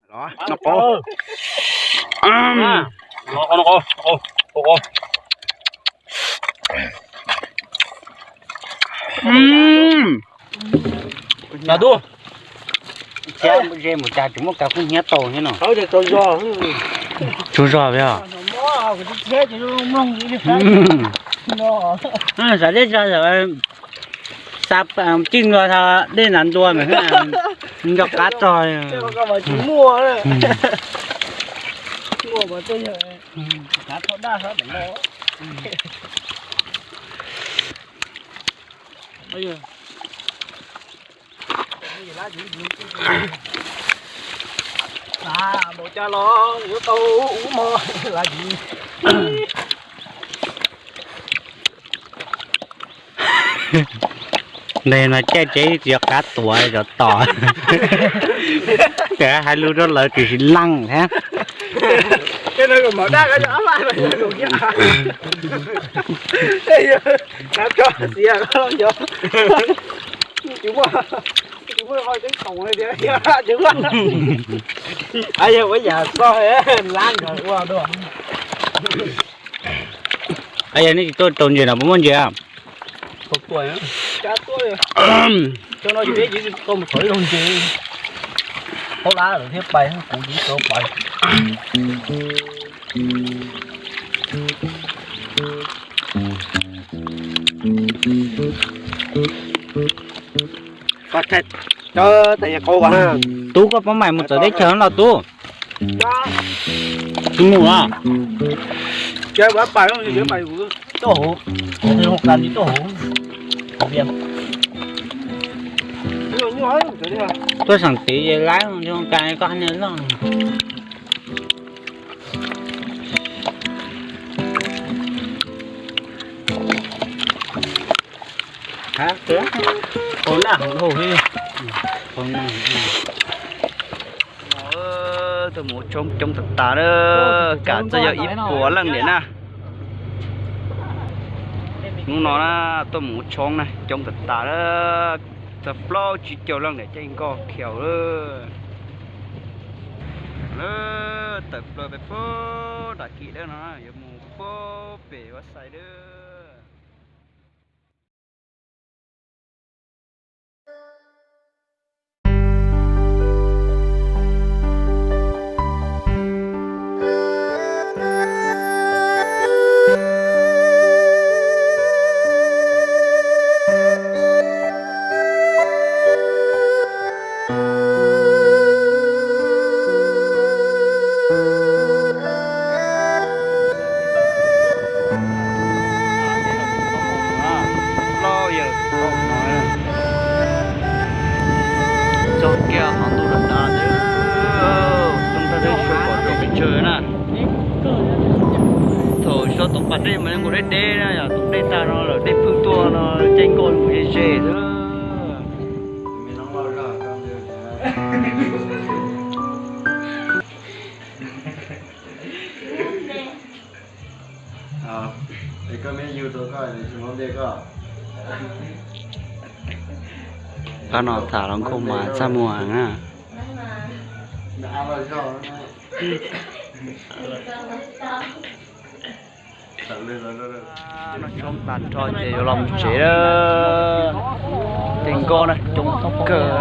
Los, no qau. Los tub. Ze mus cas tsis muaj kav kub hnyiab tau thiab no. Tsaug zog, yog. Xav teb tsa, xav tij ntua dej ntav ntua mas nco qab tog. Nte no caij tsev tsis yog qab tuav cov tos. Ces hais lus rau lawv tiam sis leej thiab. Yog nej tsis tuaj rau ntses no puas muaj ntses? Tub, koj pab mam mus txawv teb chaws los tub. Tsis mus los? Tuaj xeem tid ces laib zoo ka niag loj. Tuaj mus ua tshoob coob tas tas na, kam txog yog ib puas leej niam na. Hnub no na, tuaj mus ua tshoob na coob tas tas na, txog plaub tsib caug leej niam caij nkoj khiaus lawm. Tawm plaws pem puag nram kim lawm no, yuav mus puag pem ua xais lawm. Txog kiag qhov ntuj lawm ntag, toob tag dej sawv kom rau pes tsawg na. Thaum tsis tau toob pas dej mas nkaus deb deb na, yog toob dej tag no lawm dej pheej tuaj no caij nkoj mus ze ze xwb. Pab no tham los nkauj mas txaj muag na. Noj tshoob tag nrho ces yuav los mus tsev lawm. Caij nkoj na coob kawg,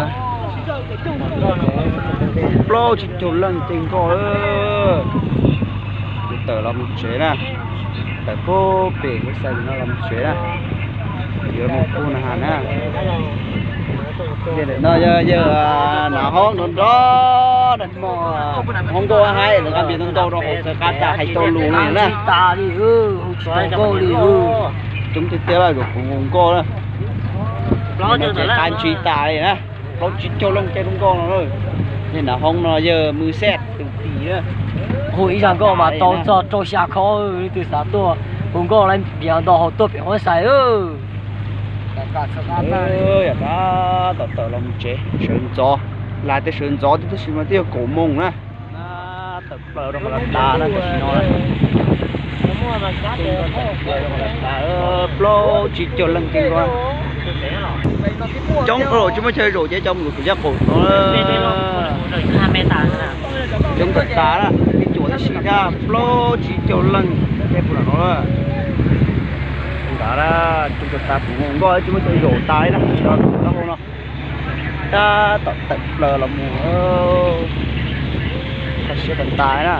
plaub tsib caug leej caij nkoj lawm. Yuav tawm los mus tsev na, tawm puag pem Huab Xais no los mus tsev na, yuav mus puag na has na. Ntawm no yog yawg Nav Hoob nrov nrov, hoob nkauj haib lawv nqa npias ntau ntau rau hauv txawv qab tas hais tau lus li na. Coob tiag tiag lawm, kuv mus nkoj na, qab ntsib tas li na, plaub tsib caug leej caij nkoj no. Yawg Nav Hoob no yawg Mws Xej tus tim na. Hu ib zaj nkoj mas tau txog rau xya khob, leej twg xav tuaj hu nkoj laib npias ntau hauv tuaj pem Huab Xais. Yog tab tom tawm los mus tsev, sawv ntxov, lawv tias sawv ntxov tiag tab sis mas twb yog kaum moos na. Tawm plaws rau qhov los tas na, tam sim no plaub tsib caug leej caij nkoj. Coob ua luaj tsis muaj chaw zaum ces cov mus kuv caj qaum no. Coob tag tas na, peb caum tab sis thiab plaub tsib caug leej thiab puag nram no. Ntawd na, coob tag tas, kuv nkoj tsis muaj cov zaum tas li na, taub hau no tab tom tawm plaws los mus, kho siab tag tas na.